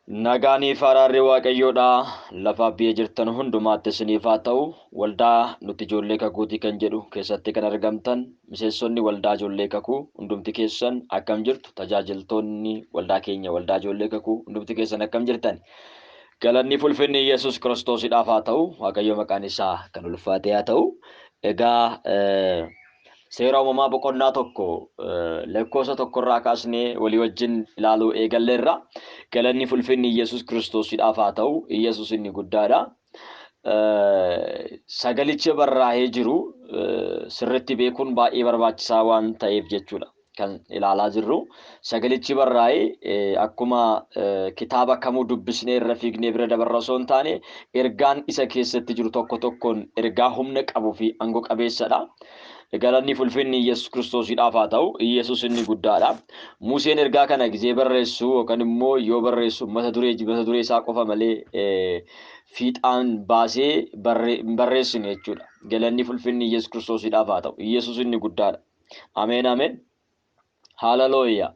Nagaanii fi araarri Waaqayyoodha. Lafaaf biyya jirtan hundumaatti isiniif haa ta'u. Waldaa nuti ijoollee kakuutii kan jedhu keessatti kan argamtan miseensonni waldaa ijoollee kakuu hundumti keessan akkam jirtu? Tajaajiltoonni waldaa keenya waldaa ijoollee kakuu hundumti keessan akkam jirtan? Galanni fulfinni Yesuus Kiristoosidhaaf haa ta'u. Waaqayyo maqaan isaa kan ulfaate haa ta'u. Egaa seera uumamaa boqonnaa 1 lakkoofsa 1 irraa kaasnee walii wajjin ilaaluu eegalleerra. Galanni fulfinni Yesuus Kiristoosidhaaf haa ta'u. Yesuus inni guddaadha. Sagalicha barraa'ee jiru sirriitti beekuun baay'ee barbaachisaa waan ta'eef jechuudha. Kan ilaalaa jirru sagalichi barraa'ee akkuma kitaaba kamuu dubbisnee irra fiignee bira dabarra osoo hin taane, ergaan isa keessatti jiru tokko tokkoon ergaa humna qabuu fi aangoo qabeessadha. Galanni fulfinni Yesuus Kiristoosidhaaf haa ta'u. Yesuus inni guddaadha. Museen ergaa kana gizee barreessu yookaan immoo yoo barreessu mata duree isaa qofa malee fiixaan baasee hin barreessine jechuudha. Galanni fulfinni Yesuus Kiristoosidhaaf haa ta'u. Yesuus inni guddaadha. Ameen, ameen. Haalelooyaa.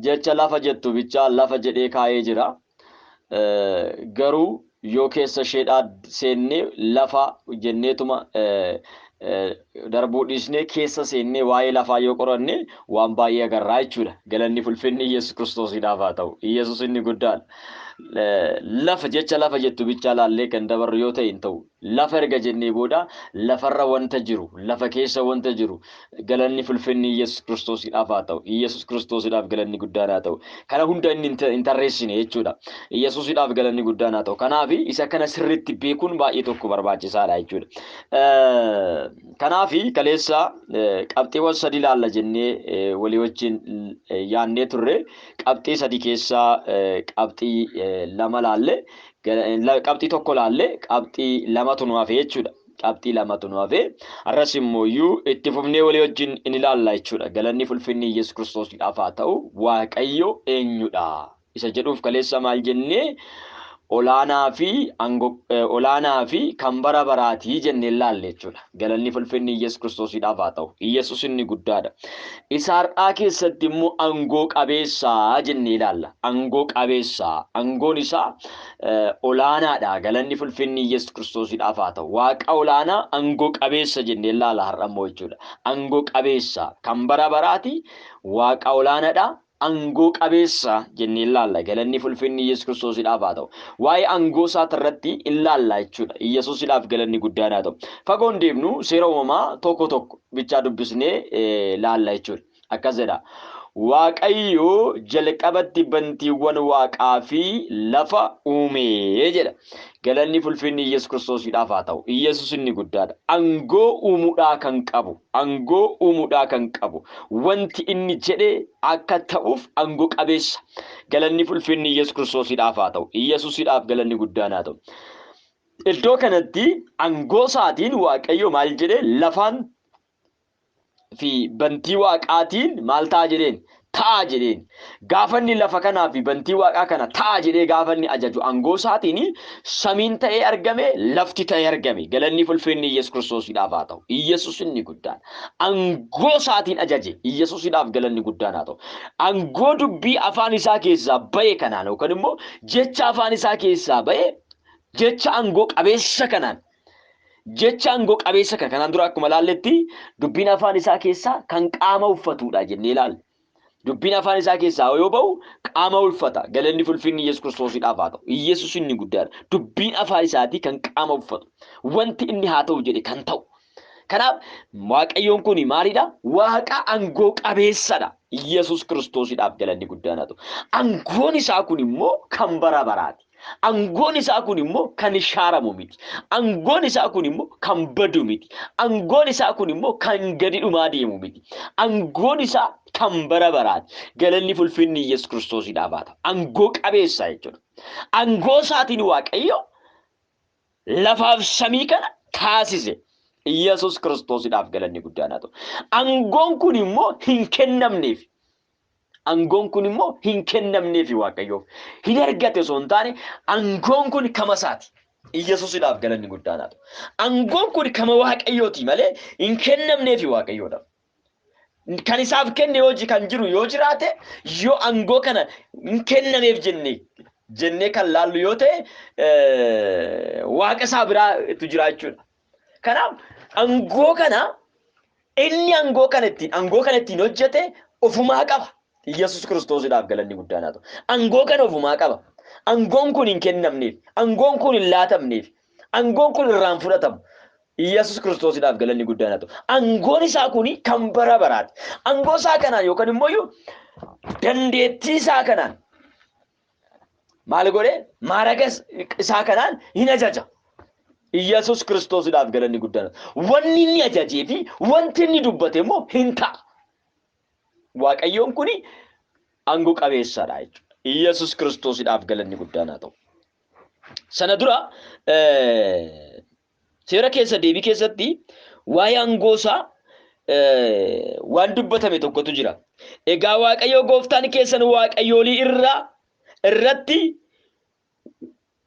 Jecha lafa jettu bichaa lafa jedhee kaa'ee jira. Garuu yoo keessa isheedhaa seennee, lafa jenneetuma darbuu dhiisnee keessa seennee waa'ee lafaa yoo qoranne, waan baay'ee agarraa jechuudha. Galanni fulfinni Yesuus Kiristoosidhaaf haa ta'u. Yesuus inni guddaadha. Lafa jecha lafa jettu bichaa laallee kan dabarru yoo ta'e hin ta'u. Lafa erga jennee booda lafarra wanta jiru, lafa keessa wanta jiru, galanni fulfinni Yesuus Kiristoosidhaaf haa ta'u. Yesuus Kiristoosidhaaf galanni guddaan haa ta'u. Kana hunda inni hin tarreessine jechuudha. Yesuusidhaaf galanni guddaan haa ta'u. Kanaaf isa kana sirriitti beekuun baay'ee tokko barbaachisaadha jechuudha. Kanaaf kaleessa qabxiiwwan sadi ilaalla jennee walii wajjin yaannee turre. Qabxii sadi keessaa qabxii lama laalle, qabxii tokko laalle, qabxii lamatu nu hafe jechuudha. Qabxii lamatu nu hafe. Har'as immoo itti fufnee walii wajjin in ilaalla jechuudha. Galanni fulfinni Yesuus Kiristoosiidhaaf haa ta'u. Waaqayyo eenyudha isa jedhuuf kaleessa maal jennee? Olaanaa fi kan bara baraatii jennee ilaalle jechuudha. Galanni fulfinni Yesuus Kiristoosiidhaaf haa ta'u. Yesuus inni guddaadha. Isa har'aa keessatti immoo aangoo qabeessaa jennee ilaalla. Aangoo qabeessaa. Aangoon isaa olaanaadha. Galanni fulfinni Yesuus Kiristoosiidhaaf haa ta'u. Waaqa olaanaa aangoo qabeessa jennee ilaalla har'a immoo jechuudha. Aangoo qabeessa kan bara baraati. Waaqa olaanaadha. Aangoo qabeessa jennee ilaalla. Galanni fulfinni Yesuus Kiristoosiidhaaf haa ta'u. Waa'ee aangoo isaati irratti ilaalla jechuudha. Yesuusidhaaf galanni guddaan haa ta'u. Fagoon deemnu, seera uumamaa 1:1 bichaa dubbisnee laalla jechuudha. Akkas jedha. Waaqayyo jalqabatti bantiiwwan waaqaa fi lafa uumee jedha. Galanni fulfinni Yesuus Kiristoosiidhaaf haa ta'u. Yesuus inni guddaadha. Aangoo uumuudhaa kan qabu. Aangoo uumuudhaa kan qabu. Wanti inni jedhe akka ta'uuf aangoo qabeessa. Galanni fulfinni Yesuus Kiristoosiidhaaf haa ta'u. Yesuusidhaaf galanni guddaan haa ta'u. Iddoo kanatti aangoo isaatiin Waaqayyo maal jedhee? Lafaan fi bantii waaqaatiin maal ta'a jedheen? Ta'a jedheen. Gaafa inni lafa kanaa fi bantii waaqaa kana ta'a jedhee gaafa inni ajaju, aangoo isaatiin samiin ta'ee argame, lafti ta'ee argame. Galanni fulfinni Yesuus Kiristoosiidhaaf haa ta'u. Yesuus inni guddaan. Aangoo isaatiin ajaje. Yesuusidhaaf galanni guddaan haa ta'u. Aangoo dubbii afaan isaa keessaa ba'e kanaan, yookaan immoo jecha afaan isaa keessaa ba'e, jecha aangoo qabeessa kanaan, jecha aangoo qabeessa kana, kanaan dura akkuma laalletti dubbiin afaan isaa keessaa kan qaama uffatudha jennee ilaalle. Dubbiin afaan isaa keessaa yoo ba'u qaama uffata. Galanni fulfinni Yesuus Kiristoosiidhaaf haa ta'u. Yesuus inni guddaadha. Dubbiin afaan isaatii kan qaama uffatu. Wanti inni haa ta'u jedhe kan ta'u. Kanaaf Waaqayyoon kun maalidha? Waaqa aangoo qabeessadha. Yesuus Kiristoosiidhaaf galanni guddaan haa ta'u. Aangoon isaa kun immoo kan bara baraati. Aangoon isaa kun immoo kan shaaramu miti. Aangoon isaa kun immoo kan badu miti. Aangoon isaa kun immoo kan gadi dhumaa deemu miti. Aangoon isaa kan bara baraati. Galanni fulfinni Yesuus Kiristoosiidhaaf haa ta'u. Aangoo qabeessa jechuudha. Aangoo isaatiin Waaqayyo lafaaf samii kana taasise. Yesuus Kiristoosiidhaaf galanni guddaan haa ta'u. Aangoon kun immoo hin kennamneef. Aangoon kun immoo hin kennamneef Waaqayyoof. Hin argate osoo hin taane, aangoon kun kama isaati. Yesuusidhaaf galanni guddaan haa ta'u. Aangoon kun kama Waaqayyooti malee hin kennamneef Waaqayyoodhaaf. Kan isaaf kenne yoo kan jiru yoo jiraate, yoo aangoo kana hin kennameef jennee kan laallu yoo ta'e, waaqa isaa biraa itti jira jechuudha. Kanaaf aangoo kana inni aangoo kana ittiin hojjete ofumaa qaba. Yesuus Kiristoosiidhaaf galanni guddaan haa ta'u. Aangoo kana ofumaa qaba. Aangoon kun hin kennamneef, aangoon kun hin laatamneef, aangoon kun irraan fudhatamu. Yesuus Kiristoosiidhaaf galanni guddaan haa ta'u. Aangoon isaa kun kan bara baraati. Aangoo isaa kanaan yookaan immoo dandeettii isaa kanaan maal godhee maaraga isaa kanaan hin ajaja. Yesuus Kiristoosiidhaaf galanni guddaan haa ta'u. Wanni inni ajajee fi wanti inni dubbate immoo hin ta'a. Waaqayyoon kun aangoo qabeessadha jechuudha. Yesuus Kiristoosiidhaaf galanni guddaan haa ta'u. Sana dura seera keessa deebii keessatti waa'ee aangoo isaa waan dubbatame tokkotu jira. Egaa Waaqayyo gooftaan keessan waaqayyoolii irratti,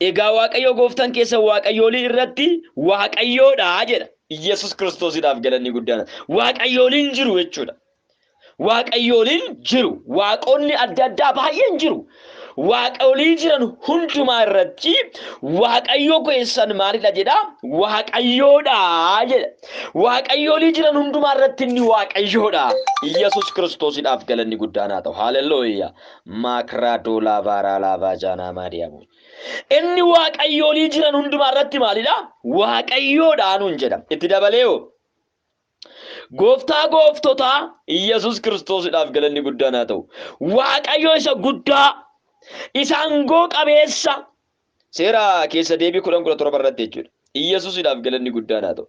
egaa Waaqayyo gooftaan keessan waaqayyoolii irratti Waaqayyoodha jedha. Yesuus Kiristoosiidhaaf galanni guddaan. Waaqayyooliin jiru jechuudha. Waaqayyooliin jiru. Waaqonni adda addaa baay'een jiru. Waaqolii jiran hundumaa irratti Waaqayyo keessan maalidha jedha? Waaqayyoodha jedha. Waaqayyoolii jiran hundumaa irratti inni Waaqayyoodha. Yesuus Kiristoosiidhaaf galanni guddaan haa ta'u. Haalelooyaa. Maakiraa doolaa vaaraa laavaa jaanaa maadiyaamu. Inni waaqayyoolii jiran hundumaa irratti maalidha? Waaqayyoodha nuun jedha. Itti dabalee hoo? Gooftaa gooftotaa, Yesuus Kiristoosiidhaaf galanni guddaan haa ta'u. Waaqayyo isa guddaa, isa aangoo qabeessa, seera keessa deebii 10:17 irratti jechuudha. Yesuusiidhaaf galanni guddaan haa ta'u.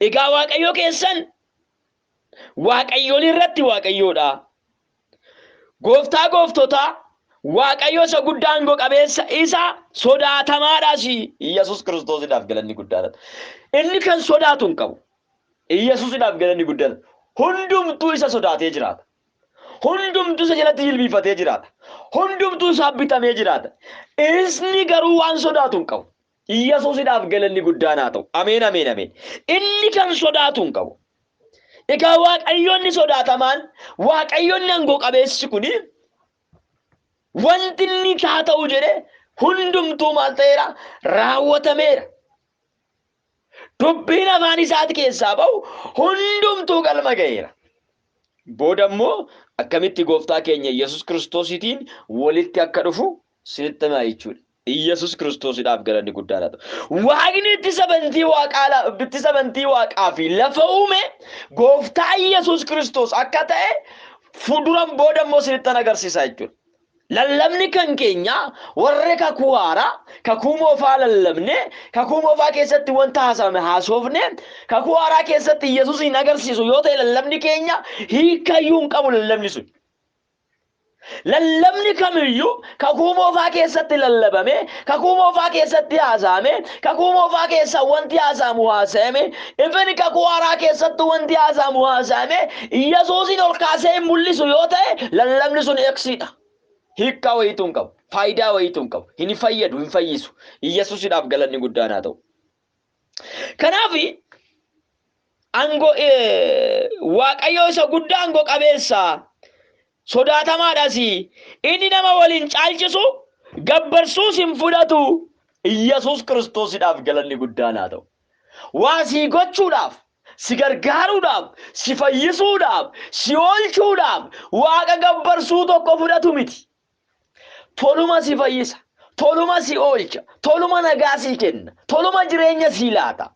Egaa Waaqayyo keessan waaqayyoolii irratti Waaqayyoodha. Gooftaa gooftotaa, Waaqayyo isa guddaa, aangoo qabeessa, isa sodaatamaadhaas. Yesuus Kiristoosiidhaaf galanni guddaan haa ta'u. Inni kan sodaatu hin qabu. Yesuusiidhaaf galanni guddaan. Hundumtuu isa sodaatee jiraata. Hundumtuu isa jalatti jilbiifatee jiraata. Hundumtuu isaaf bitamee jiraata. Inni garuu waan sodaatu hin qabu. Yesuusiidhaaf galanni guddaan haa ta'u. Ameen, ameen, ameen. Inni kan sodaatu hin qabu. Egaa Waaqayyoonni sodaatamaan, Waaqayyoonni aangoo qabeessi kuni wanti inni haa ta'u jedhe hundumtuu maal ta'eera? Raawwatameera. Dubbiin afaan isaati keessaa ba'u hundumtuu galma ga'eera. Booda immoo akkamitti gooftaa keenya Yesuus Kiristoosiitiin walitti akka dhufu sinitti himaa jechuudha. Yesuus Kiristoosiidhaaf galanni guddaan haa ta'u. Waaqni ittisa bantii waaqaa fi lafa uume gooftaa Yesuus Kiristoos akka ta'e fuulduran booda immoo sinittan agarsiisa jechuudha. Lallabni kan keenya warri kakuu haaraa kakuu moofaa lallabne, kakuu moofaa keessatti wanta haasa'ame haasofne, kakuu haaraa keessatti Yesuus hin agarsiisu yoo ta'e, lallabni keenya hiikayyuu hin qabu lallabni sun. Lallabni kamiyyuu kakuu moofaa keessatti lallabame, kakuu moofaa keessatti haasa'ame, kakuu moofaa keessa wanti haasa'amu haasa'ame, ifin kakuu haaraa keessatti wanti haasa'amu haasa'ame, Yesuusin ol kaasee hin mul'isu yoo ta'e, lallabni sun eksiidha. Hiikkaa wayiitu hin qabu. Faayidaa wayiitu hin qabu. Hin fayyadu, hin fayyisu. Yesuusidhaaf galanni guddaan haa ta'u. Kanaaf aangoo Waaqayyo isa guddaa, aangoo qabeessa, sodaatamaadhas. Inni nama waliin caalchisu, gabbarsuus hin fudhatu. Yesuus Kiristoosiidhaaf galanni guddaan haa ta'u. Waa sii gochuudhaaf, si gargaaruudhaaf, si fayyisuudhaaf, si oolchuudhaaf waaqa gabbarsuu tokko fudhatu miti. Toluma si fayyisa, toluma si oolcha, toluma nagaa sii kenna, toluma jireenya sii laata.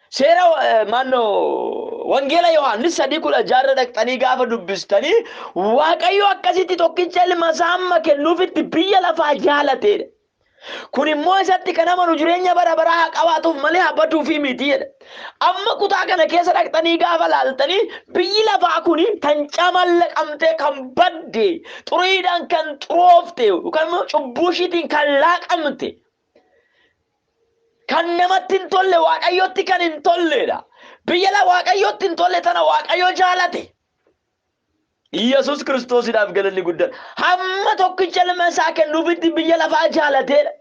Seera maannoo Wangeela Yohaannis 3:16 dhaqxanii gaafa dubbistanii, Waaqayyo akkasitti tokkicha ilma isaa amma kennuufitti biyya lafaa jaalateedha. Kun immoo isatti kan amanu jireenya bara baraa haa qabaatuuf malee haa baduufii miti jedha. Amma kutaa kana keessa dhaqxanii gaafa laaltanii, biyyi lafaa kun kan camallaqamtee kan badde, xuriidhaan kan xuroofte, yookaan immoo cubbuu ishiitiin kan laaqamte, kan namatti hin tolle, Waaqayyotti kan hin tolledha. Biyya la Waaqayyotti hin tolle tana Waaqayyo jaalate. Yesuus Kiristoosiidhaaf galanni guddaan. Hamma tokkicha ilma isaa kennuufitti biyya lafaa jaalateedha.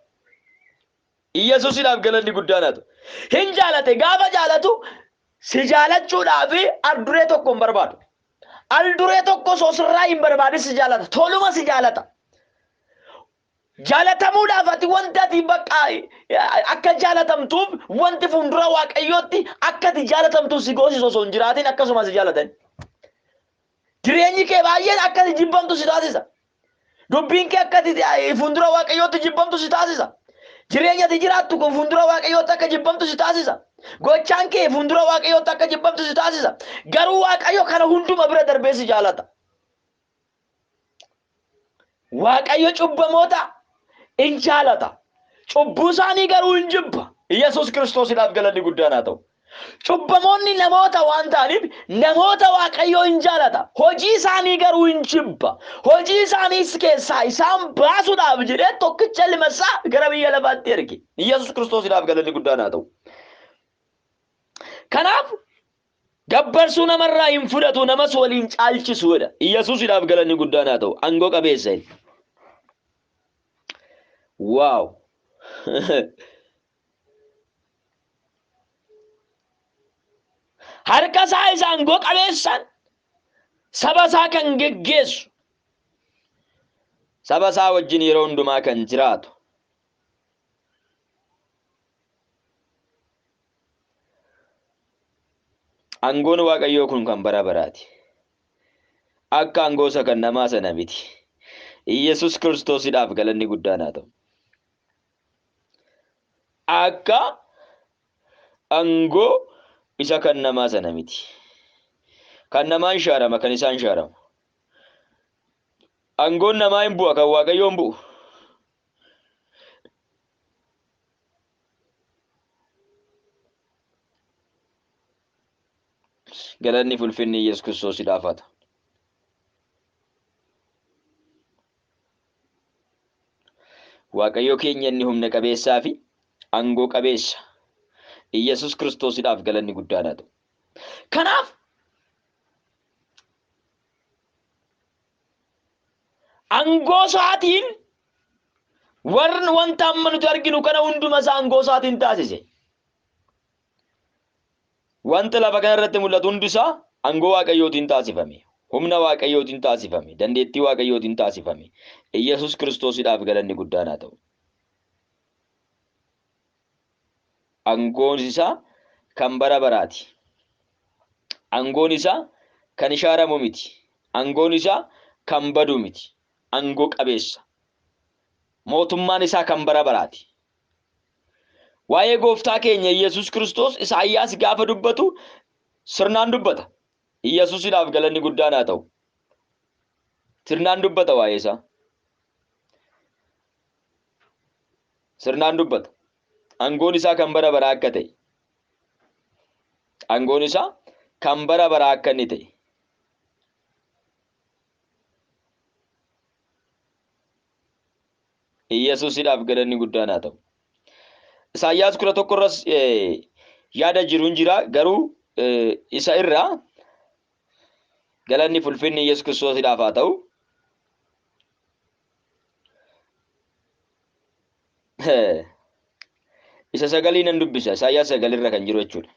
Yesuusiidhaaf galanni guddaan haa ta'u. Hin jaalate. Gaafa jaalatu si jaalachuudhaaf arduree tokko hin barbaadu. Al duree tokko osoo sirraa hin barbaadin si jaalata. Toluma si jaalata. Jaalatamuudhaaf ati wanti ati bakka akka jaalatamtuuf wanti fuuldura Waaqayyootti akka ati jaalatamtuuf si goosisu osoo hin jiraatin akkasuma si jaalatan. Jireenyi kee baay'een akka ati jibbamtu si taasisa. Dubbiin kee akka ati fuuldura Waaqayyootti jibbamtu si taasisa. Jireenya ati jiraattu kun fuuldura Waaqayyootti akka jibbamtu si taasisa. Gochaan kee fuuldura Waaqayyootti akka jibbamtu si taasisa. Garuu Waaqayyo kana hunduma bira darbee si jaalata. Waaqayyo cubbamoota in jaalata. Cubbuu isaanii garuu hin jibba. Yesuus Kiristoosiidhaaf galanni guddaan haa ta'u. Cubbamoonni namoota waan ta'aniif namoota Waaqayyoo hin jaalata. Hojii isaanii garuu hin jibba. Hojii isaaniis keessaa isaan baasuudhaaf jedhee tokkicha ilma isaa gara biyya lafaatti erge. Yesuus Kiristoosiidhaaf galanni guddaan haa ta'u. Kanaaf gabbarsuu namarraa hin fudhatu, namas waliin caalchisu jedha. Yesuusidhaaf galanni guddaan haa ta'u. Aangoo qabeessa inni. Waaw! Harka isaa isa aangoo qabeessaan saba isaa kan geggeessu, saba isaa wajjin yeroo hundumaa kan jiraatu. Aangoon Waaqayyoo kun kan bara baraati. Akka aangoo isa kan namaa sana miti. Yesus Kiristoosidhaaf galanni guddaan haa ta'u. Akka aangoo isa kan namaa sana miti. Kan namaa hin shaarama, kan isaa hin shaaramu. Aangoon namaa hin bu'a, kan Waaqayyoo hin bu'u. Galanni fulfinni Yesuus Kiristoosiidhaaf haa ta'u. Waaqayyo keenya inni humna qabeessaa fi aangoo qabeessa. Yesuus Kiristoosiidhaaf galanni guddaan haa ta'u. Kanaaf aangoo isaatiin warri wanta amma nuti arginu kana hunduma isaa aangoo isaatiin taasise. Wanta lafa kana irratti mul'atu hundi isaa aangoo Waaqayyootiin taasifame. Humna Waaqayyootiin taasifame. Dandeettii Waaqayyootiin taasifame. Iyyasuus Kiristoosidhaaf galanni guddaan haa ta'u. Aangoon isaa kan bara baraati. Aangoon isaa kan ishaaramu miti. Aangoon isaa kan badu miti. Aangoo qabeessa. Mootummaan isaa kan bara baraati. Waa'ee gooftaa keenya Iyyasuus Kiristoos Isaayyaas gaafa dubbatu sirnaan dubbata. Iyyasuusidhaaf galanni guddaan haa ta'u. Sirnaan dubbata waa'ee isaa. Sirnaan dubbata. Aangoon isaa kan bara baraa akka ta'e. Aangoon isaa kan bara baraa akka inni ta'e. Iyyasuusidhaaf galanni guddaan haa ta'u. Isaayyaas 11 irras yaada jiru hin jira, garuu isa irraa galanni fulfinni Iyyasuus Kiristoosidhaaf haa ta'u. Isa sagalii nan dubbisa. Isaayyaas sagalirra kan jiru jechuudha.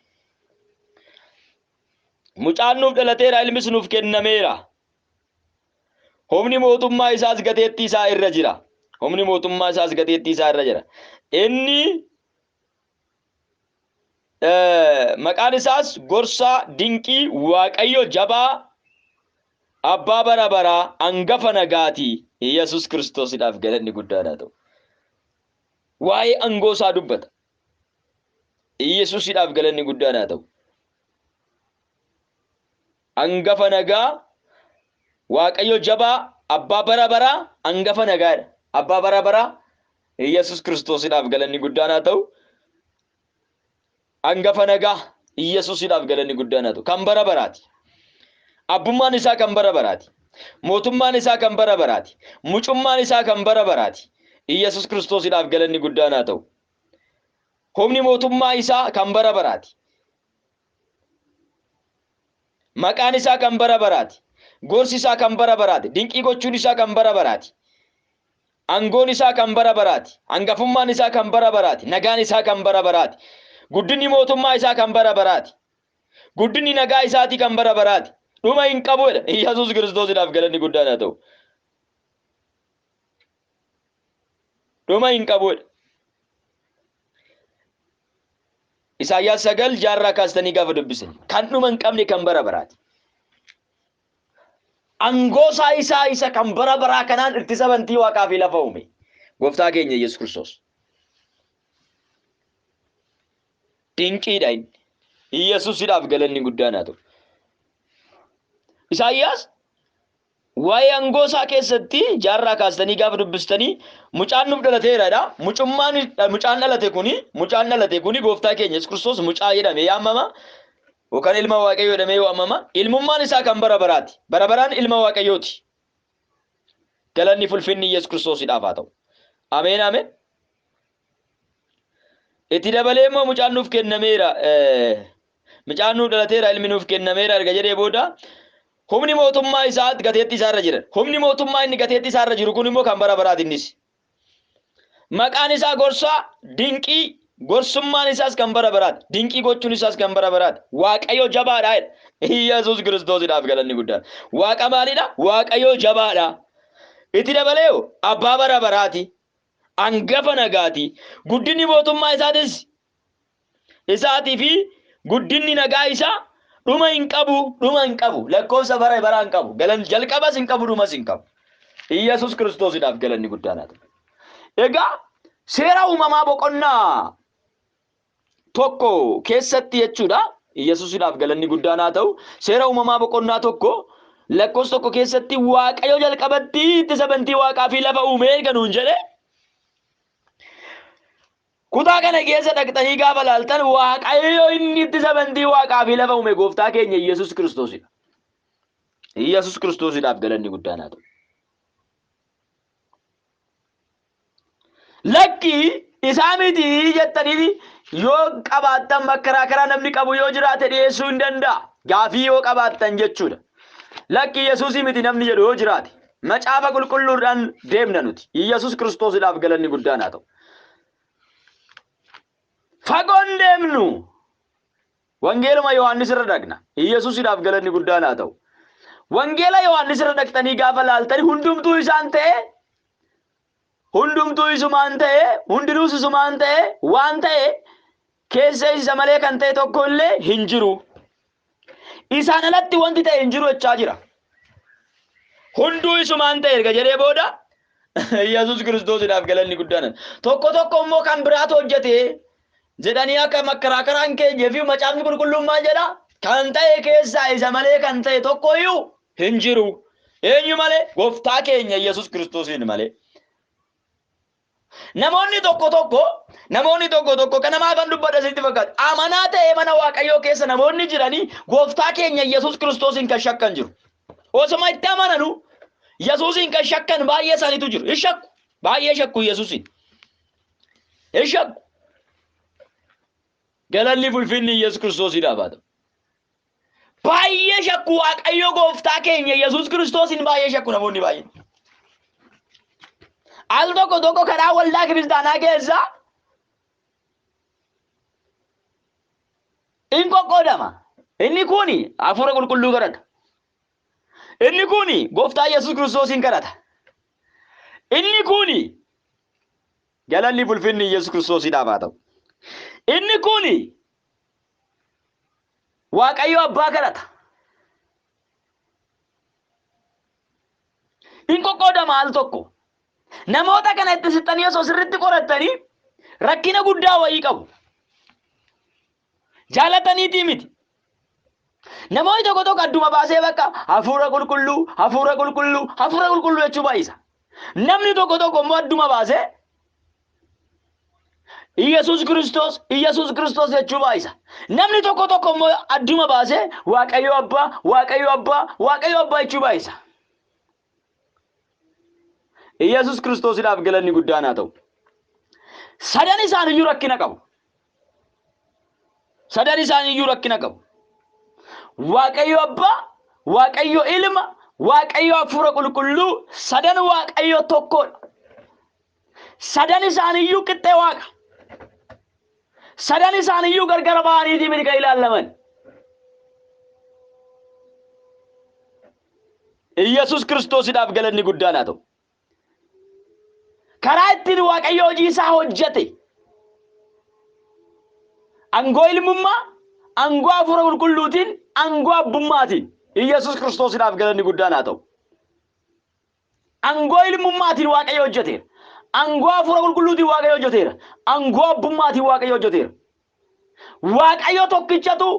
Mucaan nuuf dhalateera, ilmis nuuf kennameera. Humni mootummaa isaas gateettii isaa irra jira. Humni mootummaa isaas gateettii isaa irra jira. Inni maqaan isaas gorsaa dinqii Waaqayyo jabaa abbaa bara baraa angafa nagaati. Yesuus Kiristoosidhaaf galanni guddaan haa ta'u. Waa'ee aangoo isaa dubbata. Yesuusidhaaf galanni guddaan haa ta'u. Angafa nagaa Waaqayyo jabaa abbaa bara baraa angafa nagaadha. Abbaa bara baraa Yesuus Kiristoosidhaaf galanni guddaan haa ta'u. Angafa nagaa Yesuusidhaaf galanni guddaan haa ta'u. Kan bara baraati. Abbummaan isaa kan bara baraati. Mootummaan isaa kan bara baraati. Mucummaan isaa kan bara baraati. Yesuus Kiristoosidhaaf galanni guddaan haa ta'u. Humni mootummaa isaa kan bara baraati. Maqaan isaa kan bara baraati. Gorsi isaa kan bara baraati. Dinqii gochuun isaa kan bara baraati. Aangoon isaa kan bara baraati. Hangafummaan isaa kan bara baraati. Nagaan isaa kan bara baraati. Guddinni mootummaa isaa kan bara baraati. Guddinni nagaa isaatii kan bara baraati. Dhuma hin qabu jedha. Iyyasuus Kiristoosiidhaaf galanni guddaan haa ta'u. Dhuma hin qabu jedha. Isaayyaas 9 jaarraa kaastanii gaafa dubbisan kan dhuma hin qabne kan bara baraati. Angoosaa isaa isa kan bara baraa kanaan ittisa bantii waaqaa fi lafa uume. Gooftaa keenya Yesuus Kiristoos. Dinqiidha inni. Yesuusidhaaf galanni guddaan haa ta'u. Isaayyaas waa'ee aangoo isaa keessatti jaarraa kaastanii gaafa dubbistanii mucaan nuuf dhalateeradha. Mucummaan mucaan dhalate kuni mucaan dhalate kuni gooftaa keenya Yesuus Kiristoos mucaa jedhamee yaamama. Yookaan ilma Waaqayyoo jedhamee waamama. Ilmummaan isaa kan bara baraati. Bara baraan ilma Waaqayyooti. Galanni fulfinni Yesuus Kiristoosidhaaf haa ta'u. Ameen ameen. Itti dabalee immoo mucaan nuuf kennameera. Mucaan nuuf dhalateera ilmi nuuf kennameera erga jedhee booda humni mootummaa isaa gateettii isaa irra jira. Humni mootummaa inni gateettii isaa irra jiru kun immoo kan bara baraati innis. Maqaan isaa gorsaa dinqii gorsummaan isaas kan bara baraati. Dinqii gochuun isaas kan bara baraati. Waaqayyo jabaadha jedha. Iyyasuus Kiristoosidhaaf galanni guddaan. Waaqa maalidha? Waaqayyo jabaadha. Itti dabalee abbaa bara baraati. Angafa nagaati. Guddinni mootummaa isaatis isaatii fi guddinni nagaa isaa dhuma hin qabu, dhuma hin qabu. Lakkoofsa bara baraa hin qabu. Galan jalqabas hin qabu, dhumas hin qabu. Iyyasuus Kiristoosidhaaf galanni guddaan haa ta'u. Egaa seera uumamaa boqonnaa 1 keessatti jechuudha. Iyyasuusidhaaf galanni guddaan haa ta'u. Seera uumamaa boqonnaa 1 lakkoofsa 1 keessatti Waaqayyo jalqabatti ittisa bantii waaqaa fi lafa uume erga nuun jedhe. Kutaa kana keessa dhaqxanii gaafa laaltan Waaqayyo inni ittisa bantii waaqaa fi lafa uume gooftaa keenya Iyyasuus Kiristoosidha. Iyyasuus Kiristoosidhaaf galanni guddaan haa ta'u. Lakki isaa miti jettanii yoo qabaattan makkaraakaraa namni qabu yoo jiraate dhiyeessuu hin danda'a. Gaafii yoo qabaattan jechuudha. Lakki Yesuusii miti namni jedhu yoo jiraate. Macaafa qulqulluudhaan deemna nuti. Yesuus Kiristoosidhaaf galanni guddaan haa ta'u. Fagoon deemnu. Wangeeluma Yohaannis irra dhaqna. Yesuusidhaaf galanni guddaan haa ta'u. Wangeela Yohaannis irra dhaqxanii gaafa laaltani hundumtuu isaan ta'e hundumtuu isumaan ta'e hundinuus isumaan ta'e waan ta'e keessa isa malee kan ta'e tokko illee hin jiru. Isaan alatti wanti ta'e hin jiru jechaa jira. Hunduu isumaan ta'e erga jedhee booda Yesuus Kiristoosidhaaf galanni guddaan. Tokko tokko immoo kan biraatu hojjete jedhanii akka makkarakaraan keenya fi macaafni qulqulluun maal jedha? Kan ta'e keessaa isa malee kan ta'e tokko iyyuu hin jiru. Eenyu malee? Gooftaa keenya Yesuus Kiristoosiin malee. Namoonni tokko tokko namoonni tokko tokko kana maafan dubbadha sitti fakkaata. Amanaa ta'ee mana Waaqayyoo keessa namoonni jiranii gooftaa keenya Yesuus Kiristoosiin kan shakkan jiru. Osuma itti amananu Yesuusiin kan shakkan baay'ee isaaniitu jiru. Hin shakku. Baay'ee shakku Yesuusiin. Hin shakku. Galanni fulfinni Yesuus Kiristoosiidhaaf haa ta'u. Baay'ee shakku Waaqayyo gooftaa keenya Yesuus Kiristoosiin baay'ee shakku namoonni baay'een. Al tokko tokko karaa waldaa kiristaanaa keessa in qoqqoodama. Inni kun hafuura qulqulluu kadhata. Inni kun gooftaa Yesuus Kiristoosiin kadhata. Inni kun galanni fulfinni Yesuus Kiristoosiidhaaf haa ta'u. Inni kun Waaqayyo abbaa kadhata. In qoqqoodama al tokko. Namoota kana itti siqxanii osoo sirriitti qorattanii rakkina guddaa wayii qabu. Jaalataniitii miti. Namoonni tokko tokko adduma baasee bakka hafuura qulqulluu, hafuura qulqulluu, hafuura qulqulluu jechuu baay'isa. Namni tokko tokko immoo adduma baasee Iyyasuus Kiristoos, Iyyasuus Kiristoos jechuu baay'isa. Namni tokko tokko immoo adduma baasee Waaqayyo Abbaa, Waaqayyo Abbaa, Waaqayyo Abbaa jechuu baay'isa. Iyyasuus Kiristoosidhaaf galanni guddaan haa ta'u. Sadan isaaniyyuu rakkina qabu. Sadan isaaniiyyuu rakkina qabu. Waaqayyo Abbaa, Waaqayyo Ilma, Waaqayyo Hafuura Qulqulluu sadan Waaqayyo tokkodha. Sadan isaaniiyyuu qixxee Waaqa. Sadan isaaniiyyuu gargar ba'aniitii miti kan ilaallaman. Iyyasuus Kiristoosiidhaaf galanni guddaan haa ta'u. Karaa ittiin Waaqayyo hojii isaa hojjete aangoo ilmummaa, aangoo hafuura qulqulluutiin, aangoo abbummaatiin Iyyasuus Kiristoosiidhaaf galanni guddaan haa ta'u. Aangoo ilmummaatiin Waaqayyo hojjeteera. Aangoo hafuura qulqulluutiin Waaqayyo hojjeteera. Aangoo abbummaatiin Waaqayyo hojjeteera. Waaqayyo tokkichatu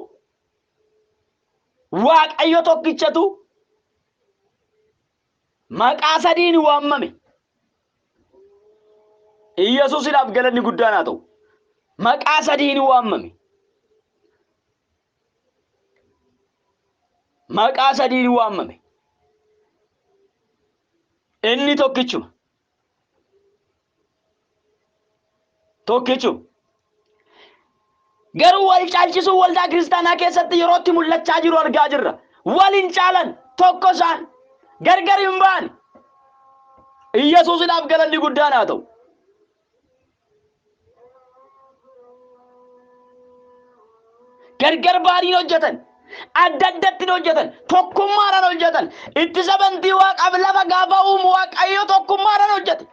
Waaqayyo tokkichatu maqaa sadiin waamame. Iyyasuusidhaaf galanni guddaan haa ta'u. Maqaa sadiin waamame. Maqaa sadiin waamame. Inni tokkichuma. Tokkichuma. Garuu wal caalchisuu waldaa kiristaanaa keessatti yerootti mul'achaa jiru argaa jirra. Wal hin caalan tokko isaan gargar hin ba'an. Iyyasuusidhaaf galanni guddaan haa ta'u. Gargar ba'anii hojjetan. Adda addatti hojjetan. Tokkummaadhaan hojjetan. Ittisa bantii waaqaaf lafa gaafa uumu Waaqayyo tokkummaadhaan hojjete.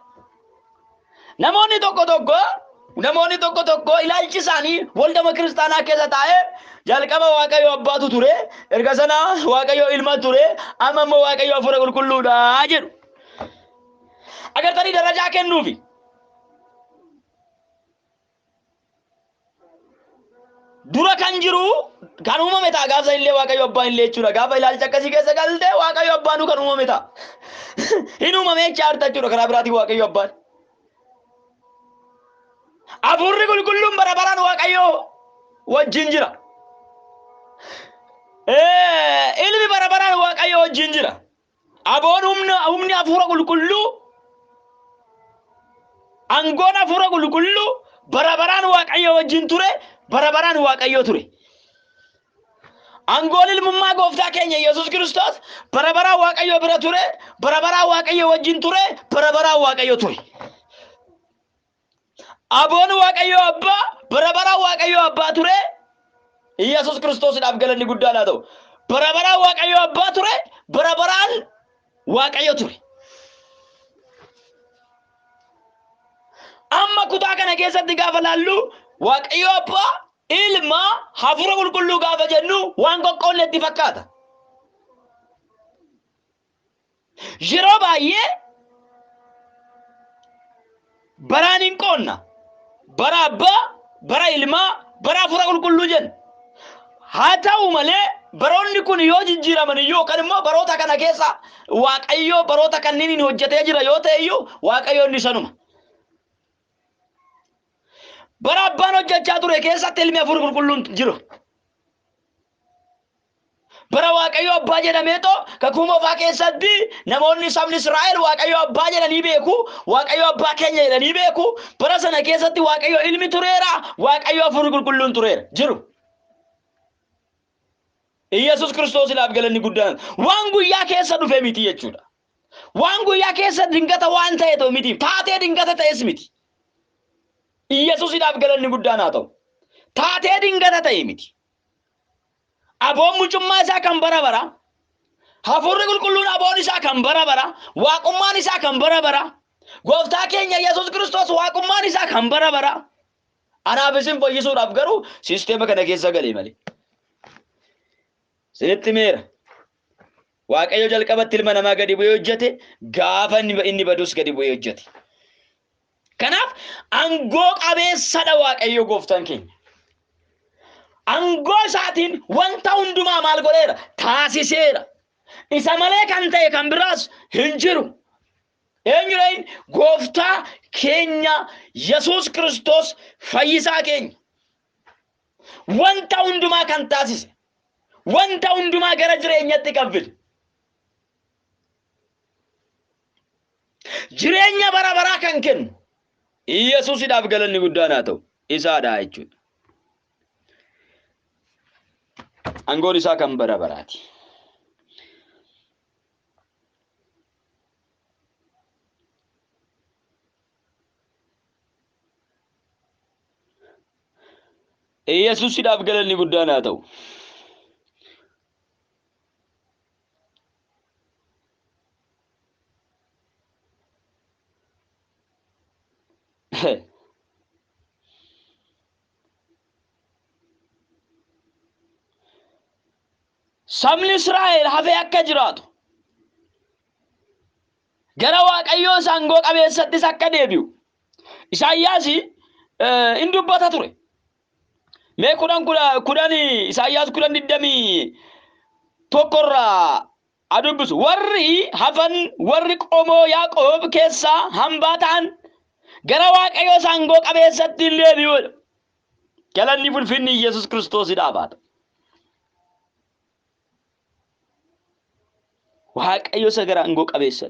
Namoonni tokko tokko namoonni tokko tokko ilaalchi isaanii waldama kiristaanaa keessa taa'ee jalqaba Waaqayyo abbaatu ture, erga sana Waaqayyo ilma ture, amma immoo Waaqayyo hafuura qulqulluudha jedhu. Agartanii darajaa kennuufi. Dura kan jiru kan uumame ta'a gaafa illee Waaqayyo abbaan illee jechuudha. Gaafa ilaalcha akkasii keessa galte Waaqayyo abbaanuu kan uumame ta'a. Hin uumame jechaa jirta jechuudha karaa biraatiin Waaqayyo abbaan. Hafuurri qulqulluun bara baraan Waaqayyo wajjin jira. Ilmi bara baraan Waaqayyo wajjin jira. Aboon humna humni hafuura qulqulluu aangoon hafuura qulqulluu bara baraan Waaqayyo wajjin ture, bara baraan Waaqayyo ture. Aangoon ilmummaa gooftaa keenya Yesuus Kiristoos bara baraan Waaqayyo bira ture, bara baraan Waaqayyo wajjin ture, bara baraan Waaqayyo ture. Aboon Waaqayyo Abbaa bara baraan Waaqayyo Abbaa ture. Yesuus Kiristoosiidhaaf galanni guddaan haa ta'u. Bara baraan Waaqayyo Abbaa ture, bara baraan Waaqayyo ture. Amma kutaa kana keessatti gaafa laallu Waaqayyo Abbaa, Ilma, Hafuura Qulqulluu gaafa jennu waan qoqqoodne itti fakkaata. Yeroo baay'ee baraan hin qoonna. Bara abbaa, bara ilmaa, bara hafuura qulqulluu jenna. Haa ta'u malee baroonni kun yoo jijjiiraman iyyuu yookaan immoo baroota kana keessa Waaqayyo baroota kanneen hojjetee jira yoo ta'e iyyuu Waaqayyo inni sanuma. Bara abbaan hojjechaa ture keessatti ilmi hafuura qulqulluun jiru. Bara Waaqayyo Abbaa jedhameetoo kakuu moofaa keessatti namoonni sabni Israa'el Waaqayyo Abbaa jedhanii beeku, Waaqayyo Abbaa keenya jedhanii beeku. Bara sana keessatti Waaqayyo ilmi tureera, Waaqayyo Hafuurri Qulqulluun tureera jiru. Iyyasuus Kiristoosiidhaaf galanni guddaan waan guyyaa keessa dhufe miti jechuudha. Waan guyyaa keessa dingata waan ta'e ta'u miti, taatee dingata ta'es miti. Iyyasuusiidhaaf galanni guddaan haa ta'u. Taatee dingata ta'e miti. Aboon mucummaa isaa kan bara bara, Hafuurri Qulqulluun aboon isaa kan bara bara, waaqummaan isaa kan bara bara, Gooftaa keenya Yesuus Kiristoos waaqummaan isaa kan bara bara. Anaaf isin fayyisuudhaaf garuu siisteema kana keessa galee malee. Isinitti himeera. Waaqayyo jalqabatti ilma namaa gadi bu'ee hojjete, gaafa inni badus gadi bu'ee hojjete. Kanaaf aangoo qabeessadha Waaqayyo gooftaan keenya. Aangoo isaatiin wanta hundumaa maal godheera? Taasiseera. Isa malee kan ta'e kan biraas hin jiru. Eenyudha inni? Gooftaa keenya Yesuus Kiristoos fayyisaa keenya. Wanta hundumaa kan taasise. Wanta hundumaa gara jireenyatti kan fide. Jireenya bara baraa kan kennu Yesuusidhaaf galanni guddaan haa ta'u. Isaadha jechuudha. Aangoon isaa kan bara baraati. Yesuusidhaaf galanni guddaan haa ta'u. Sabni Israa'el hafee akka jiraatu gara Waaqayyoo isa aangoo qabeessattis akka deebi'u Isaayyaas in dubbata ture. Mee kudhan kudhan Isaayyaas 10:21 irraa adubbisu. Warri hafan warri qomoo Yaaqoob keessaa hambaa ta'an gara Waaqayyoo isa aangoo qabeessatti hin deebi'u. Galanni fulfinni Yesuus Kiristoosidhaaf haa ta'u. Waaqayyo isa gara aangoo qabeessa.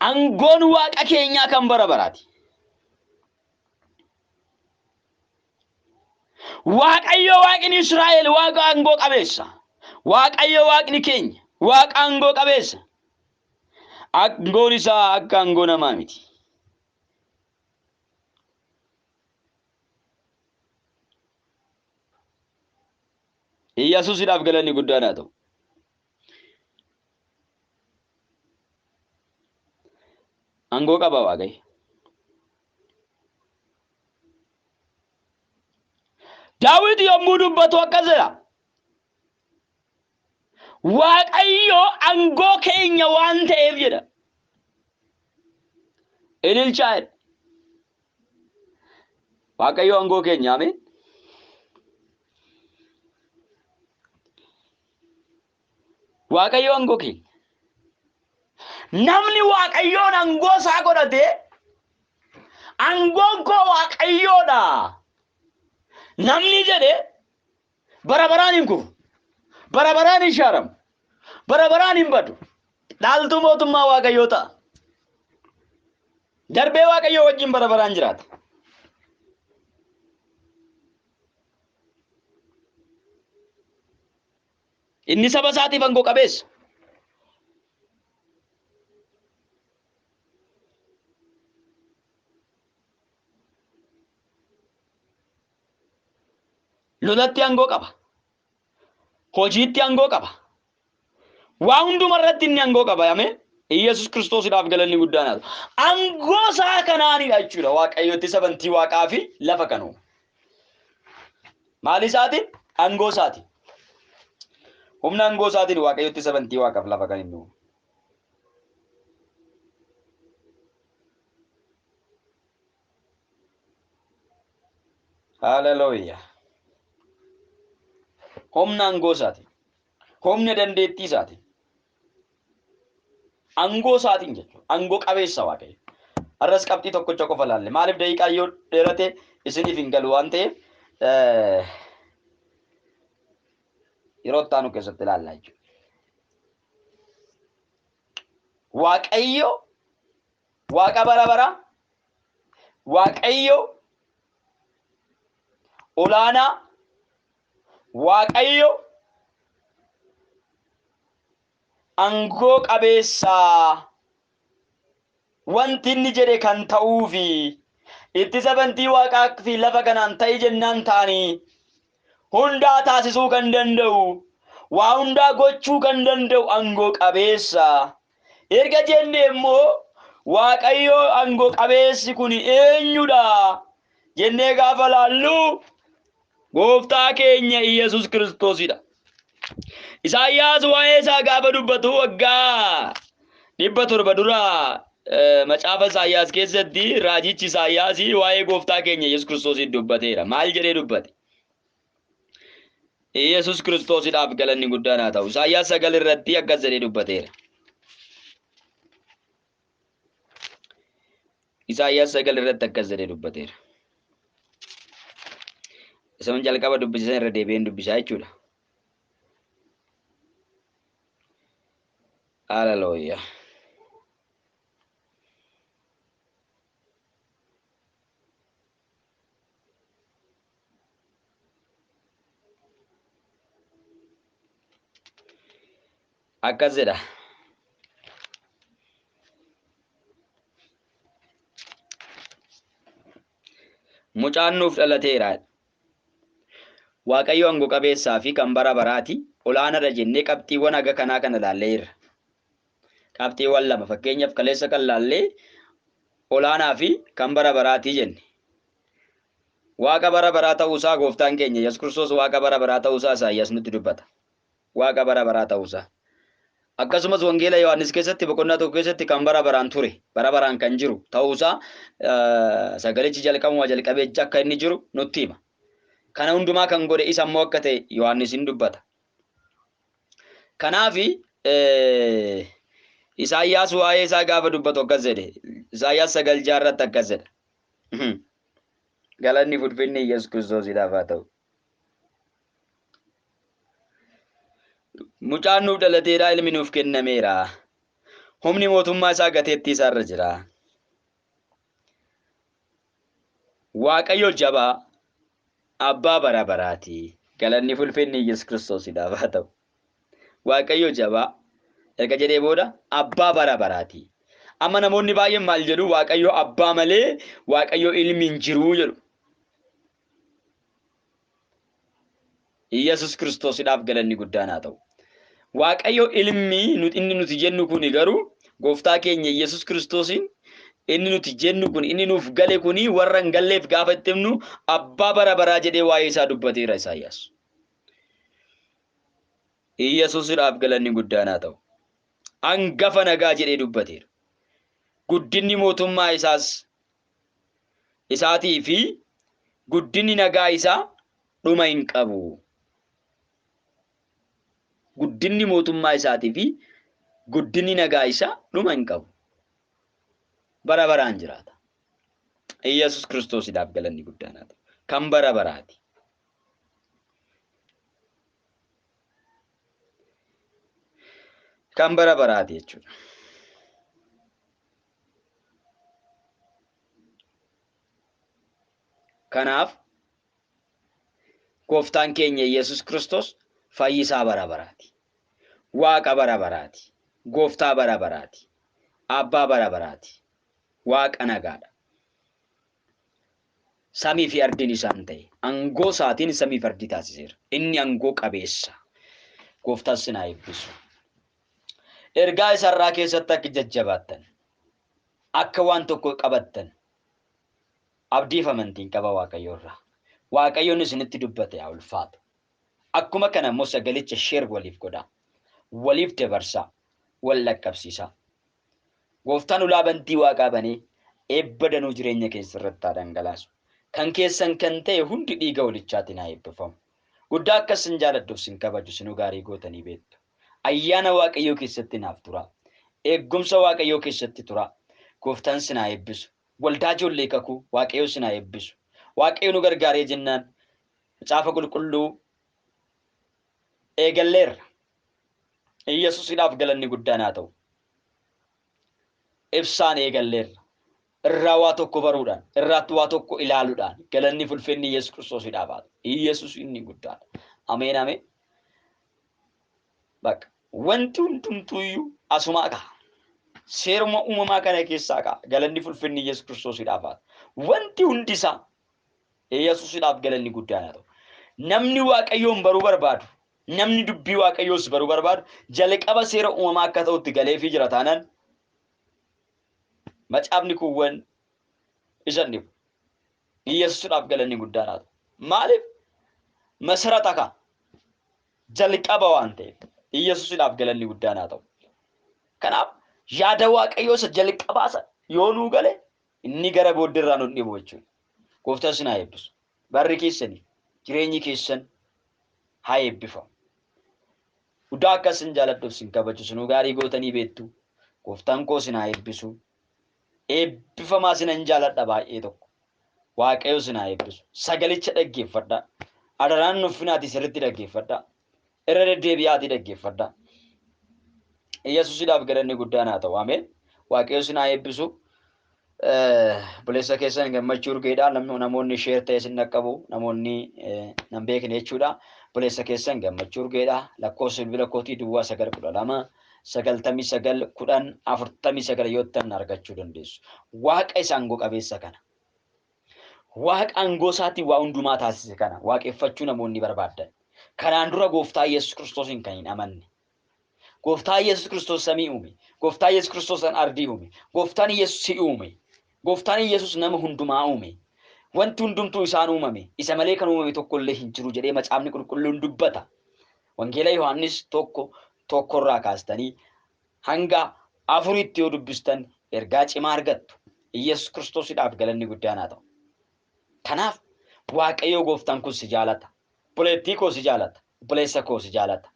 Aangoon Waaqa keenyaa kan bara baraati. Waaqayyo Waaqni Israa'el Waaqa aangoo qabeessa. Waaqayyo Waaqni keenya Waaqa aangoo qabeessa. Aangoon isaa akka aangoo namaa miti. Iyyasuusidhaaf galanni guddaan haa ta'u. Aangoo qaba Waaqayyo. Daawit yommuu dubbatu akkas jedha. Waaqayyo aangoo keenya waan ta'eef jedha. Ililchaa jedha. Waaqayyo aangoo keenya, ameen. Waaqayyo aangoo keenya. Namni Waaqayyoon aangoo isaa godhate, aangoon koo Waaqayyoodha namni jedhe, bara baraan hin kufu. Bara baraan hin shaaramu. Bara baraan hin badu. Dhaaltuu mootummaa Waaqayyoo ta'a. Darbee Waaqayyoo wajjin bara baraan jiraata. Inni saba isaatiif aangoo qabeessa. Lolatti aangoo qaba. Hojiitti aangoo qaba. Waa hunduma irratti inni aangoo qaba. Ameen. Iyyasuus Kiristoosidhaaf galanni guddaan haa ta'u. Aangoo isaa kanaanidha jechuudha. Waaqayyotti sabantii waaqaa fi lafa kan uume. Maal isaatiin? Aangoo isaatiin. Humna aangoo isaatiin Waaqayyotti sabantii waaqaaf lafa kan inni uume. Haleluuyaa. Humna aangoo isaatiin. Humna dandeettii isaatiin. Aangoo isaatiin jechuudha. Aangoo qabeessa Waaqayyo. Har'as qabxii tokkicha qofa laalle. Maaliif daqiiqaa yoo dheerate isiniif hin galu waan ta'eef yeroo itti aanu keessatti ilaalla jechuudha. Waaqayyo Waaqa bara baraa, Waaqayyo olaanaa, Waaqayyo aangoo qabeessaa, wanti inni jedhe kan ta'uufi ittisa bantii waaqaa fi lafa kanaan ta'i jennaan ta'anii hundaa taasisuu kan danda'u, waa hundaa gochuu kan danda'u aangoo qabeessa. Erga jenne immoo Waaqayyo aangoo qabeessi kun eenyudha jennee gaafa laallu, Gooftaa keenya Iyyasuus Kiristoosidha. Isaayyaas waa'ee isaa gaafa dubbatu waggaa 700 dura macaafa Isaayyaas keessatti raajichi Isaayyaas waa'ee Gooftaa keenya Iyyasuus Kiristoosiin dubbateera. Maal jedhee dubbate? Iyyasuus Kiristoosidhaaf galanni guddaan haa ta'u. Isaayyaas 9 irratti akkas jedhee dubbateera. Isaayyaas 9 irratti akkas jedhee dubbateera. Isaan jalqaba dubbisan irra deebi'een dubbisaa jechuudha. Haleluuyaa. Akkas jedha. Mucaan nuuf dhalateera. Waaqayyo aangoo qabeessaa fi kan bara baraati. Olaanaadha jennee qabxiiwwan haga kanaa kana laalleerra. Qabxiiwwan lama, fakkeenyaaf kaleessa kan laallee Olaanaa fi kan bara baraatii jenne. Waaqa bara baraa ta'uusaa gooftaan keenya Yesuus Kiristoos waaqa bara baraa ta'uusaa Isaayyaas nutti dubbata. Waaqa bara baraa ta'uusaa. Akkasumas Wangeela Yohaannis keessatti boqonnaa 1 keessatti kan bara baraan ture, bara baraan kan jiru ta'uusaa sagalichi jalqabuma jalqabee akka inni jiru nutti hima. Kana hundumaa kan godhe isa immoo akka ta'e Yohaannis hin dubbata. Kanaaf Isaayyaas waa'ee isaa gaafa dubbatu akkas jedhe. Isaayyaas 9:6 irratti akkas jedha. Galanni fulfinni Yesuus Kiristoosiidhaaf haa ta'u. Mucaan nuuf dhalateera, ilmi nuuf kennameera. Humni mootummaa isaa gateettii isaarra jira. Waaqayyo jabaa abbaa bara baraati. Galanni fulfinni Yesuus Kiristoosiidhaaf haa ta'u. Waaqayyo jabaa erga jedhee booda abbaa bara baraati. Amma namoonni baay'een maal jedhu? Waaqayyo abbaa malee Waaqayyo ilmi hin jiru jedhu. Yesuus Kiristoosiidhaaf galanni guddaan haa ta'u. Waaqayyo ilmi inni nuti jennu kuni garuu gooftaa keenya Yesuus Kiristoosiin inni nuti jennu kun inni nuuf gale kuni warra hin galleef gaafa itti himnu abbaa bara baraa jedhee waa'ee isaa dubbateera Isaayyaas. Yesuusidhaaf galanni guddaan haa ta'u. Hangafa nagaa jedhee dubbateera. Guddinni mootummaa isaas isaatii fi guddinni nagaa isaa dhuma hin qabu. Guddinni mootummaa isaatii fi guddinni nagaa isaa dhuma hin qabu. Bara baraan jiraata. Yesuus Kiristoosiidhaaf galanni guddaan haa ta'u. Kan bara baraati. Kan bara baraati jechuudha. Kanaaf gooftaan keenya Yesuus Kiristoos fayyisaa bara baraati. Waaqa bara baraati. Gooftaa bara baraati. Abbaa bara baraati. Waaqa nagaadha. Samii fi ardiin isaan ta'e. Angoo isaatiin samii fi ardii taasiseera. Inni angoo qabeessa. Gooftaan sin haa eebbisu. Ergaa isarraa keessatti akka jajjabaattan, akka waan tokko qabattan, abdiif amantiin qaba Waaqayyo irraa. Waaqayyoon isinitti dubbate haa ulfaatu. Akkuma kana immoo sagalicha sheer waliif godhaa. Waliif dabarsaa. Wal dhaqqabsiisaa. Gooftaan ulaa bantii waaqaa banee eebba danuu jireenya keessa irratti haa dhangalaasu. Kan keessan kan ta'e hundi dhiiga holichaatiin haa eebbifamu. Guddaa akka isin jaaladhuuf sin kabaju sinuu gaarii gootanii beektu. Ayyaana Waaqayyoo keessatti naaf turaa. Eeggumsa Waaqayyoo keessatti turaa. Gooftaan sin haa eebbisu. Waldaa ijoollee kakuu Waaqayyoo sin haa eebbisu. Waaqayyo nu gargaaree jennaan macaafa qulqulluu eegalleerra. Iyyasuusidhaaf galanni guddaan haa ta'u. Ibsaan eegalleerra. Irraa waa tokko baruudhaan, irraatti waa tokko ilaaluudhaan galanni fulfinni Yesuus Kiristoosiidhaaf haa ta'u. Iyyasuus inni guddaadha. Ameen ameen. Bakka wanti hundumtuuyyuu asumaa ka'a. Seeruma uumamaa kana keessaa ka'a. Galanni fulfinni Yesuus Kiristoosiidhaaf haa ta'u. Wanti hundi isaa Yesuusidhaaf galanni guddaan haa ta'u. Namni Waaqayyoon baruu barbaadu, namni dubbii Waaqayyoos baruu barbaadu, jalqaba seera uumamaa akka ta'utti galeefii jira taanaan macaafni kuuwwan isa hin dhibu. Yesuusidhaaf galanni guddaan haa ta'u. Maaliif? Masarata ka'a. Jalqaba waan ta'eef Yesuusidhaaf galanni guddaan haa ta'u. Kanaaf yaada Waaqayyoo isa jalqabaa sana yoo nuu gale inni gara booddeerraa nu dhibu jechuudha. Gooftaan isin haa eebbisu. Barri keessanii jireenyi keessan haa eebbifamu. Guddaa akka isin jaaladhuuf isin kabaju sinuu gaarii gootanii beektu. Gooftaan koo isin haa eebbisu. Eebbifamaa isinan jaaladha baay'ee tokko. Waaqayyo isin haa eebbisu. Sagalicha dhaggeeffadhaa. Adaraan nuffinaati sirriitti dhaggeeffadhaa. Irra deddeebi'aatii dhaggeeffadhaa. Yesuusidhaaf galanni guddaan haa ta'u. Ameen. Waaqayyo isin haa eebbisu. Buleessa keessan gammachuu urgeedha. Namoonni sheer ta'e isin dhaqqabu. Namoonni nan beekne jechuudha. Buleessa keessan gammachuu urgeedha. Lakkoofsa bilbila kootii duwwaa 9 12 99 10 49 yoo ta'an argachuu dandeessu. Waaqa isa aangoo qabeessa kana. Waaqa aangoo isaatiin waa hundumaa taasise kana waaqeffachuu namoonni barbaaddan. Kanaan dura gooftaa Yesuus Kiristoosiin kan hin amanne. Gooftaa Yesuus Kiristoos samii uume. Gooftaa Yesuus Kiristoos ardii uume. Gooftaan Yesuus si uume. Gooftaan Yesuus nama hundumaa uume. Wanti hundumtuu isaan uumame. Isa malee kan uumame tokko illee hin jiru jedhee macaafni qulqulluun dubbata. Wangeela Yohaannis 1:1 irraa kaastanii hanga 4tti yoo dubbistan ergaa cimaa argattu. Yesuus Kiristoosiidhaaf galanni guddaan haa ta'u. Kanaaf Waaqayyo gooftaan kun si jaalata. Obboleettii koo si jaalata. Obboleessa koo si jaalata.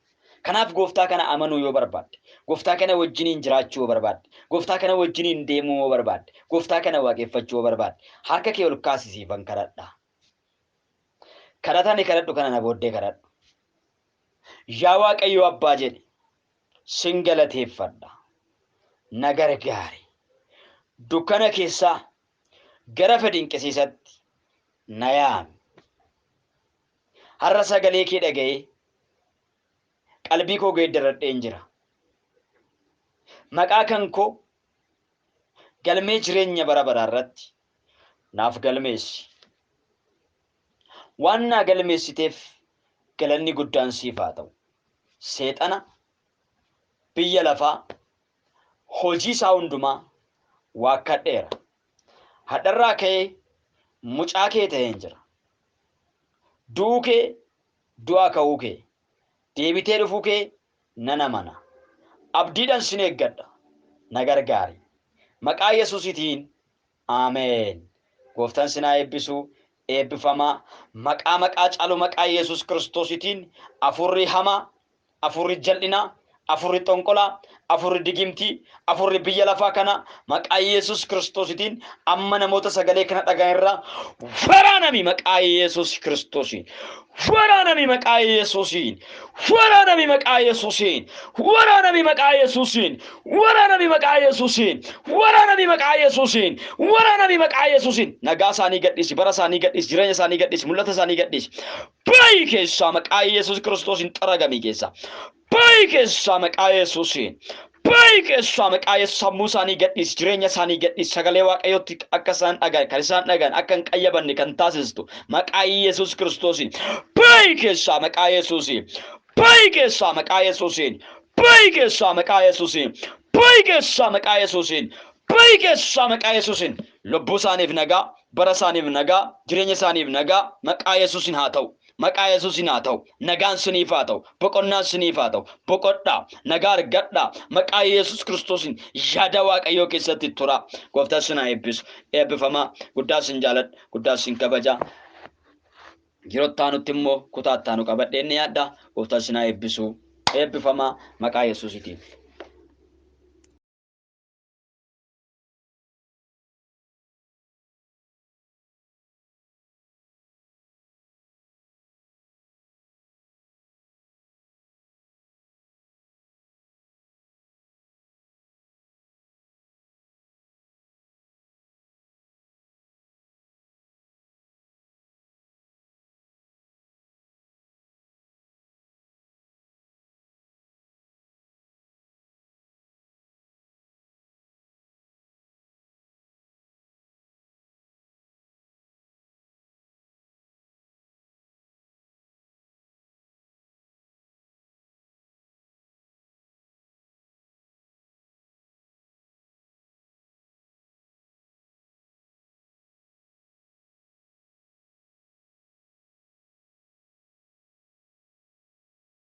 Kanaaf gooftaa kana amanuu yoo barbaadde, gooftaa kana wajjiniin jiraachuu yoo barbaadde, gooftaa kana wajjiniin deemuu yoo barbaadde, gooftaa kana waaqeffachuu yoo barbaadde, harka kee ol kaasisiifan kadhadha. Kadhatani kadhadhu kana na booddee kadhadhu. Yaa Waaqayyo Abbaa jedhi, sin galateeffadha. Na gargaari. Dukkana keessaa gara fedhinqisiisatti na yaami. Har'a sagalee kee dhaga'ee qalbii koo geeddaradheen jira. Maqaa kan koo galmee jireenya bara baraa irratti naaf galmeessi. Waan naa galmeessiteef galanni guddaan siif haa ta'u. Seexana biyya lafaa hojii isaa hundumaa waakkadheera. Hadharraa ka'ee mucaa kee ta'een jira. Du'uu kee, du'aa ka'uu kee, deebitee dhufuu kee nan amana. Abdiidhaan sin eeggadha. Na gargaari. Maqaa Yesuusiitiin Ameen. Gooftaan sin haa eebbisu. Eebbifamaa. Maqaa maqaa caalu maqaa Yesuus Kiristoosiitiin afurri hamaa, afurri jal'inaa, afurri xonqolaa, afurri digimtii, afurri biyya lafaa kana maqaa Yesuus Kiristoosiitiin amma namoota sagalee kana dhaga'an irraa waraanami maqaa Yesuus Kiristoosiin. Waraanami maqaa Yesuusiin. Waraanami maqaa Yesuusiin. Waraanami maqaa Yesuusiin. Waraanami maqaa Yesuusiin. Waraanami maqaa Yesuusiin. Waraanami maqaa Yesuusiin. Nagaa isaanii gadhiisi, bara isaanii gadhiisi, jireenya isaanii gadhiisi, mul'ata isaanii gadhiisi. Bayi keessaa maqaa Yesuus Kiristoosiin xaragamii keessaa. Bayi keessaa maqaa Yesuusiin. Bayi keessaa maqaa Yesuus sammuu isaanii gadhiisi, jireenya isaanii gadhiisi, sagalee Waaqayyootti akka isaan dhaga'an, kan isaan dhaga'an, akka hin qayyabanne kan taasistu maqaa Yesuus Kiristoosiin. Bayi keessaa maqaa Yesuusiin. Bayi keessaa maqaa Yesuusiin. Bayi keessaa maqaa Yesuusiin. Bayi keessaa maqaa Yesuusiin. Bayi keessaa maqaa Yesuusiin. Lubbuu isaaniif nagaa, bara isaaniif nagaa, jireenya isaaniif nagaa maqaa Yesuusiin haa ta'u. Maqaa Yesuusiin haa ta'u. Nagaan siniif haa ta'u. Boqonnaan siniif haa ta'u. Boqodhaa. Nagaa argadhaa. Maqaa Yesuus Kiristoosiin yaada Waaqayyoo keessatti tura. Gooftaan sin haa eebbisu. Eebbifamaa. Guddaa sin jaaladha. Guddaa sin kabaja. Yeroo itti immoo kutaa itti aanu qabadheen ni yaadda. Gooftaan sin haa eebbisu. Eebbifamaa maqaa Yesuusiitiin.